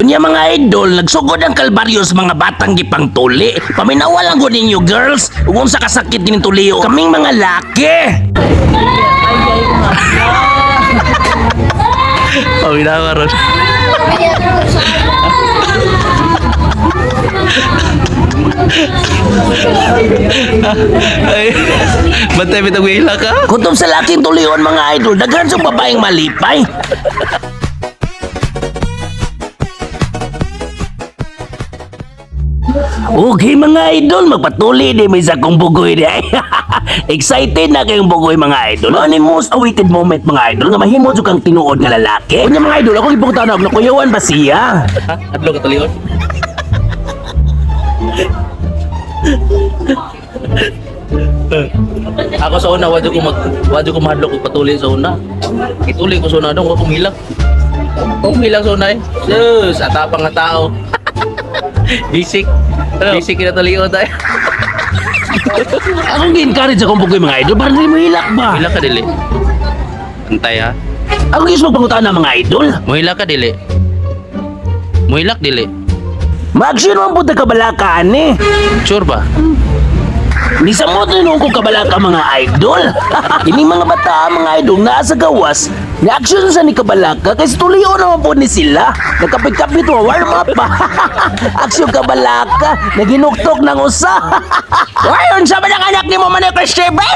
Unya mga idol, nagsugod ang kalbaryo sa mga batang gipangtuli. Paminawa lang ko ninyo girls, ug unsa kasakit kining tulio. Kaming mga laki. Paminawa ron. Ay, bantay bitong wihila ka? Kutob sa laking tulion mga idol, daghan sa babaeng malipay. Okay mga idol, magpatuli di may sa akong bugoy di ay. Excited na kayong bugoy mga idol. Ano yung most awaited moment mga idol nga mahimo jud kang tinuod nga lalaki. Unya mga idol, ako gipangutana og nakuyawan ba siya? Ha? Adlo ka tulion? Ako sa una, wadyo ko mahadlok og patuli sa una. Ituli ko sa una dong, wa ko hilak. Kung hilak sa una eh. Sus, atapang nga tao. Basic. Basic na tulion tayo. Akong gi-encourage akong bugoy mga idol para dili mo hilak ba. Hilak ka dili. Antay ha. Ako gyud magpangutana mga idol. Muhilak ka dili. Muhilak dili. Maaksyon man pud ta kabalakaan eh. Sure ba? Nisamot na noon kong kabalaka mga idol. Ini mga bata mga idol naa sa gawas. Ni-action sa ni kabalaka kasi tuliyo naman po ni sila. Nagkapit-kapit wa warm up pa. Aksyon kabalaka naginuktok ng usa. Ay, unsa man ang anak nimo man ni ba?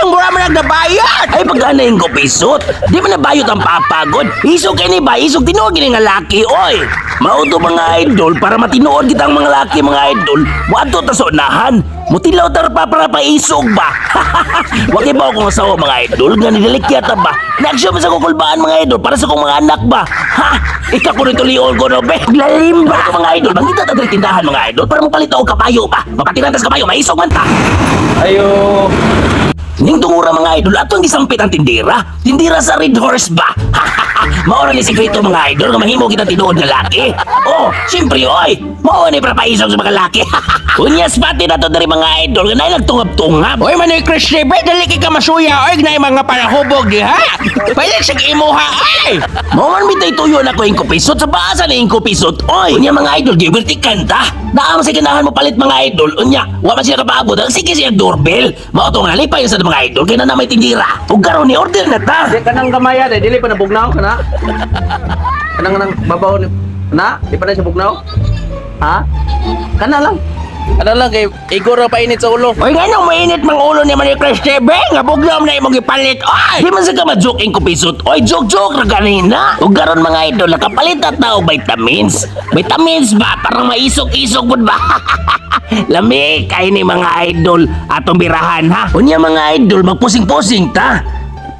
Ang mura man nagnabayot. Ay pagana yung kupisot. Di man nabayot ang papagod. Isog kini ba? Isog tinuod gini nga laki oy. Mao to mga idol para matinuod kitang mga laki mga idol. Moadto ta sa unahan. Mutilaw tar pa para paisog ba? Wag ibaw kong asawa mga idol nga nidalikya ta ba? Naaksyon ba sa kukulbaan mga idol para sa kong mga anak ba? Ha? Ika ko rin tulion ko no be. Lalim ba? Mga idol, mangita ta diri tindahan mga idol para mopalit og kabayo ba? Mapatiran tas kabayo, maisog man ta. Ayo. Ning tungura mga idol, atong gisampit ang tindira. Tindira sa Red Horse ba? Mao ra ni sikreto mga idol nga mahimo kitang tinuod nga laki. Oh, siyempre oy. Mao ni papaisog sa mga laki. Unya spati na to diri mga idol nga naay nagtungab-tungab. Oy, Manoy Chris River, dali kay ka masuya. Oy, gnay mga palahubog diha. Pwede sa imuha, ay! Mao man bitay tuyo na ko ingkupisot sa baasa ni ingkupisot. Oy, unya mga idol giberti kanta. Naa man sa ganahan mo palit mga idol. Unya, wa man sila kapaabot. Ang sige siya doorbell. Mao to nga lipay sa mga idol kay na may tindira. Ug karon ni order na ta. Di kanang gamaya dai dili pa na bugnaw kana. Kanang kanang babaw ni na, di pa na siya bugnaw. Ha? Kana lang. Kana lang kay igor ra painit sa ulo. Oy, nga nung mainit mang ulo ni Manoy Chris River, nga bugnaw na imong gipalit, oy! Di man sa ka ma-joke ang kupisot. Oy, joke-joke ra ganina. Ug karon mga idol, nakapalit na tao vitamins. Vitamins ba? Parang maisog-isog pud ba? Lami kay ni mga idol atong birahan ha. Unya mga idol, magpusing-pusing ta.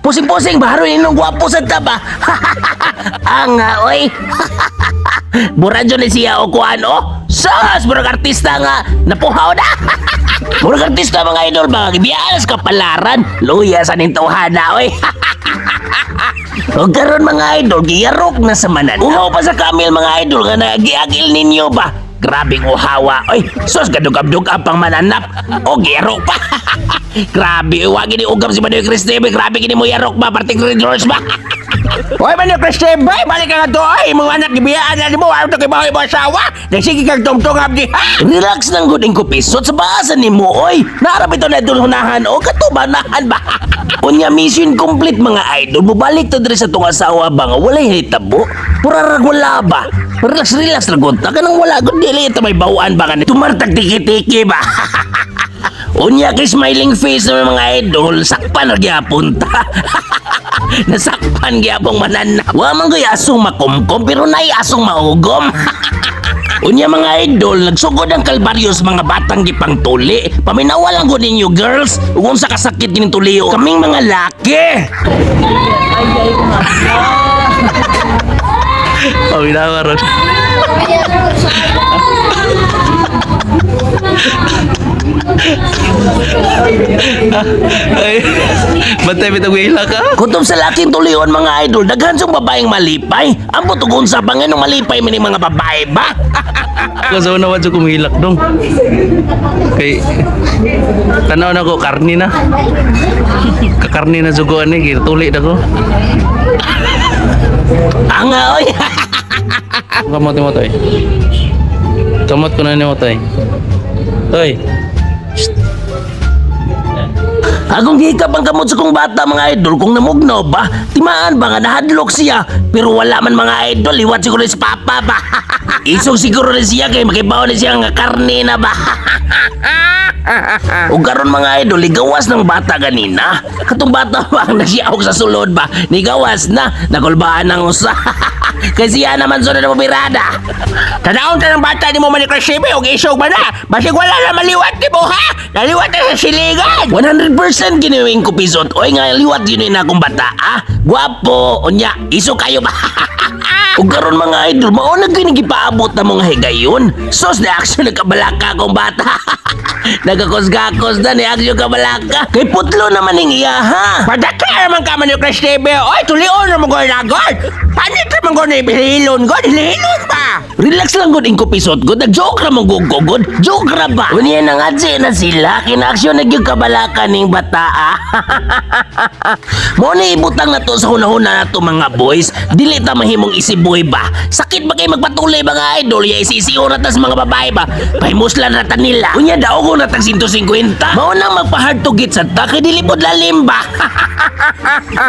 Pusing-pusing ba? Haron inong gwapo sad ta ba? Anga oy. Buradyo ni siya o kuan oh. Sus, murag artista nga napuhaw na. Murag artista mga idol ba? Gibiyaan sa kapalaran. Luya sa nintuhana oy. O karon mga idol, giyarok na sa manan. Uhaw pa sa kamil mga idol nga nagiagil ninyo ba? Grabing uhawa. Oy, sus gadugab-dugab pang mananap. O giyarok pa. Grabe, wag gini ugam si Manoy Cristebe. Grabe gini mo yarok ba? Particular George ba? Oy, Manoy Chris River, balik ka nga to, oy! Imong anak gibiyaan na nimo, ayaw to kay bahoy mo asawa. Dahil sige kang tungtungab diha. Relax nang gud ang kupisot sa baasa nimo oy. Naarap ito na idol hunahan o katubanahan ba? Unya mission complete mga idol. Bubalik to diri sa tong asawa ba nga walay hitabo. Pura rag wala ba? Relax relax ra gud. Ta kanang wala gud dili ito may bawaan ba kani. Tumartag tiki-tiki ba? Unya kay smiling face ng mga idol, sakpan ra gyapon ta. Nasakpan gyapong mananap. Wa man ko'y asong makumkom pero nay asong maugom. Unya mga idol, nagsugod ang kalbaryo sa mga batang gipangtuli. Paminawa lang ko ninyo girls, ug unsa kasakit kining tulio. Kaming mga laki. Paminawa ron. Ay, bantay bitong wihila ka? Kutob sa laking tulion mga idol, daghan sa babaeng malipay. Ambot ug unsa pa nganong malipay man ning mga babae ba? Ako sa una wadyo kumihilak dong. Kay tanaw na ko karni na. Kakarni na jugo ani gituli na ko. Anga oy. Kamot mo, Toy. Kamot ko na nimo, Toy. Toy. Akong gihikap ang kamot sa kong bata, mga idol, kung namugnaw ba, timaan ba nga nahadlok siya. Pero wala man, mga idol, liwat siguro si papa ba. Isog siguro na siya kay makibaw na siya nga karne na ba. Ug karon, mga idol, ligawas ng bata ganina. Katong bata ba ang nasiyaw sa sulod ba? Nigawas na, nakulbaan ng usa. Kay siya naman sunod na mabirada. Tanawon ta ng bata nimo, Manny Crush TV, og isog ba na? Basig wala na maliwat nimo ha. Naliwat na sa siligan. 100% giniwing ko pisot. Oy nga liwat yun na akong bata ah. Guwapo, unya, iso kayo ba? Ug karon, mga idol, mao na gyud gipaabot na mga higayon. Sos na action nagkabalaka akong bata. Nagakos-gakos na ni action kabalaka. Kay putlo naman ning iya ha. Padaka naman ka, Manny Crush TV. Oy, tulion na mo ko na god. Panit naman ko na hililon god. Hililon ba? Relax lang gud ingko pisot gud. Nag-joke ra mong gugugod. Joke ra ba? Unya na nga na sila. Kinaaksyon na gyud kabalaka ning bata ah. Mo ni ibutang na to sa hunahuna nato, mga boys. Dili ta mahimong isiboy ba. Sakit ba kay magpatuloy, mga idol? Ya isisiyo na tas mga babae ba. Pahimuslan na ta nila. Unya daw ko na tag 150. Mao nang magpa-hard to get sa ta kay dili pod lalim ba.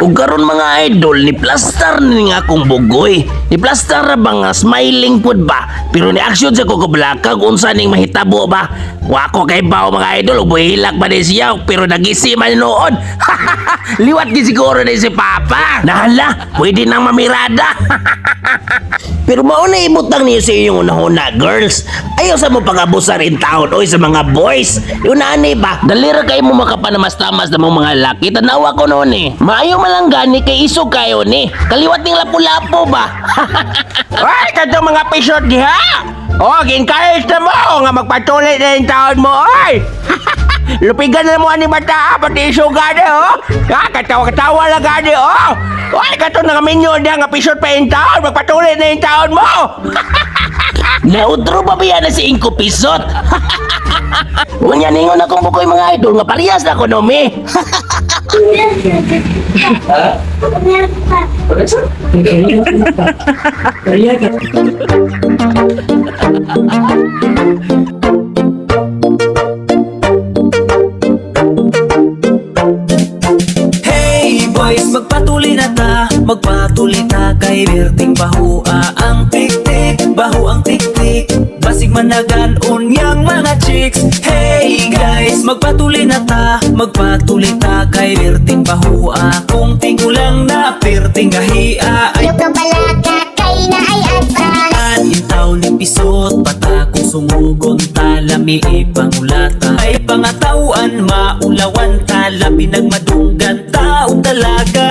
Ug karon, mga idol, ni plaster ni nga akong bugoy. Ni plaster ra ba nga smiling pud ba? Pero ni aksyon sa ko kabalaka kung unsa ning mahitabo ba. Wa ko kay bawo, mga idol, ug buhilak ba ni siya pero nagisi man noon. Liwat gi siguro ni si Papa. Nahala, pwede nang mamirada. Pero mao na ibutang niyo sa inyong unahuna, girls. Ayaw sa mo pag-abusar in town, oy, sa mga boys. Yun na ani ba? Dalira kayo mo makapanamas-tamas na mong mga laki. Tanawa ko noon eh. Maayo man lang gani kay isog kayo ni. Kaliwat ning lapu-lapo ba? Oy, katong mga pisot diha. Oh, gi-encourage na mo nga magpatuloy na yung taon mo, oy. Lupigan na mo ani bata, pati isuga na, oh. Ha, katawa-katawa lang gani, oh. Oy, katong nga minyo diha nga pisot pa yung taon, magpatuloy na yung taon mo. Nautro pa ba yan na si Ingko Pisot? Unya ningon akong bukoy, mga idol, nga parehas na ko nomi. Hey boys, magpatuloy na ta. Magpatuloy ta kay Berting bahua ang tik-tik. Baho ang tik-tik. Basig managan unyang mga chicks. Hey guys, magpatuloy na ta. Magpatuloy ta kay Berting bahua. Kung tigulang na perting gahia ay Luka balaka kay na ay asa. Intaw ni pisot pata kung sumugon ta lami ipangulata ay pangatauan maulawan ta labi nagmadunggan tao talaga.